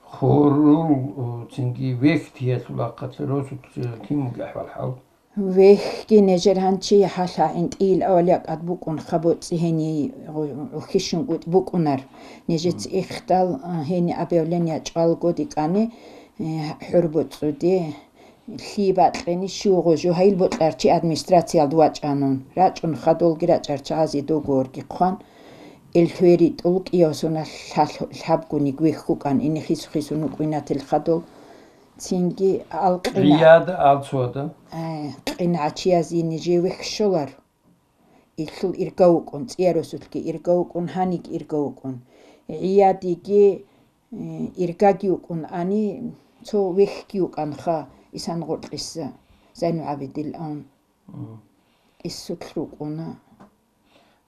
Хурул, цинги вехьтиялъул ахъалъа росулъ кин буги ахӀвал-хӀал? Вехьги нежер гьанчи хӀалъа гӀинтӀийил авалиякӀад букӀун хабоцӀи гьени гӀухьищун кӀутӀ букӀунар. Нежеца Мгм. ихтал, а, гьени объявление чӀвалго дикӀани, э, хӀурбуцӀуди, лъи бакьени щуго жугьаил бокьарчи администрациялда вачӀанун. РачӀун хадолги рачӀарчагӀазе догуорги хъван, ил хвери тӀул кӀиясуна лъабгуни гвихь хукӀан ине хису-хисун вукӀуйнатил хадол. Цинги ал къина-, гӀияда ал цода. Э, къингӀачиязе нижее вехь щолар. Илъул ирга вукӀун, цӀиярусулъги ирга вукӀун, гьаниги ирга вукӀун. ГӀиядиги, э, иргаги вукӀун ани, цо вехьги вукӀанха Исан гъоркьиса, Зайну ГӀабидил ан. Мгм. Исулъ рукӀуна.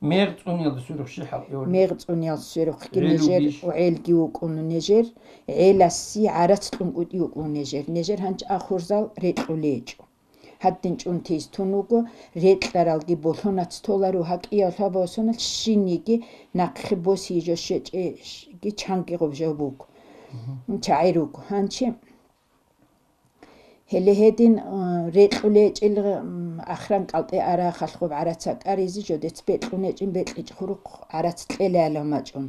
Мегъ цӀуниялда сверухъ щи хӀалтӀи гьоркье? Мегъ цӀуниялда сверухъги гӀел нижер, вугищ? ГӀелги вукӀун нижер, гӀеласи гӀарац кьун кӀутӀи вукӀун нижер. Нижер гьанчӀ ахурзал рекьулечӀо. Гьадин чӀун тез тун вуго, рекьаралги болъонац толаро гьакӀиял хабаосуналъ щиниги нахъе босизе щвечӀеги чанги гъоб жо буго. Мгм. ЧагӀи руго. Гьанчи Гьеле гьедин, э, рекьулечӀел, м, ахран кӀалтӀе ара халхуб гӀарац акӀаризе жодец бекьунечӀин бекьичӀ хурухъ гӀарац кьелаялав мачӀун.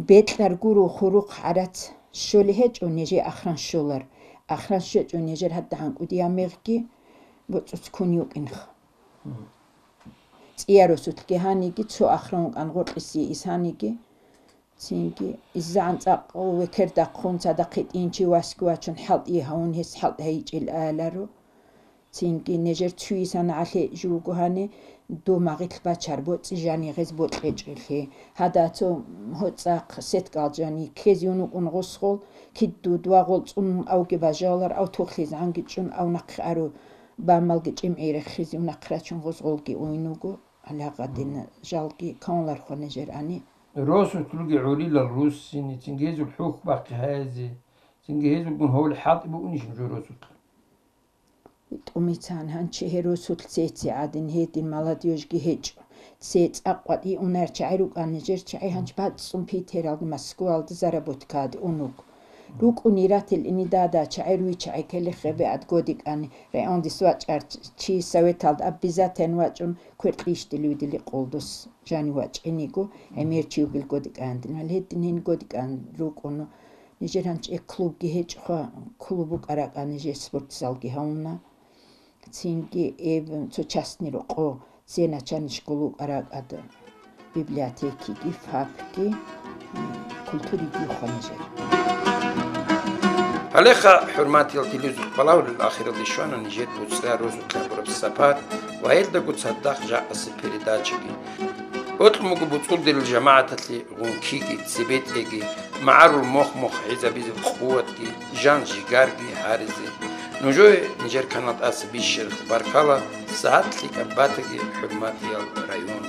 Бекьар гуро хурухъ гӀарац щолей гьечӀо, нижее ахран щолар. Ахран щвечӀо нижер гьадда гьанкӀудияв мегъги боцӀуц ккун йукӀинха. ЦӀиярусулъги гьаниги, цо ахран вукӀан гъоркьиси ис гьаниги, Цинги, иззагӀан цӀакъ векердахъун цадахъ гьитӀинчи васги вачун хӀалтӀи гьавун гьес хӀалтӀи гьайичӀел аяларо. Цинги, нижер цуйисан гӀалъе жуго гьани, дов магъилъ бачар боцӀи жани гъез бокьечӀелъи. Гьада цо гьоцӀахъ сеткал жани ккезиун вукӀун гъосгъол, кидду два гъол цӀун авги бажалар, ав тухлъизгӀанги чӀун, ав нахъе ару, бамалги чӀимгӀи рехизив нахъ рачун гъозгъолги уйнуго. Гьале гьадин жалги кавунлархъун нижер ани. Росулъ руги гӀурилал руссини, цинги гьезул хӀухь бахъи гьаязе, цинги гьезулгун гьоли хӀалтӀи букӀунищ нужер росулъ? ТӀумицан гьанчи гье росулъ цеце гӀадин гьедин молодёжьги гьечӀо. Цецакъ къватӀи унар чагӀи рукӀан нижер чагӀи гьанчи бацӀцӀун Питералги Москвалда заработкаде унуг. РукӀуни ратил инидада чагӀи руй чагӀи келехъе бегӀад годикӀани, райондис вачӀар чи советалда обязательно вачӀун, кверкьищ дилуй дили къолдус жани вачӀиниго, гӀемер чи вугил годикӀан дил. Гьал гьедин гьин годикӀан рукӀуну. Нижер гьанчӀе клубги гьечӀоха, клуб букӀаракӀа нижер спортзалги гьавуна. Цинги эб цо частный рокъо, ценачанищ гулукӀаракӀад библиотекиги, фапги, м, культуриги юха нижер. Гьалеха, хӀурматиял телевизор балагьулел ахиралде щвана нижер буцӀа розулъ гьабураб сапар ва гьелдаго цадахъ жакъасеб передачаги. Бокьун буго буцӀулдирил жамагӀаталъе гъункиги, цебетӀеги, магӀарул мохь-мохь гӀезабизе къуватги, жан-жигарги гьаризе. Нужее нижер канал тӀаса бищарахъ баркала, сагьат лъикӀаб батаги, хӀурматиял район.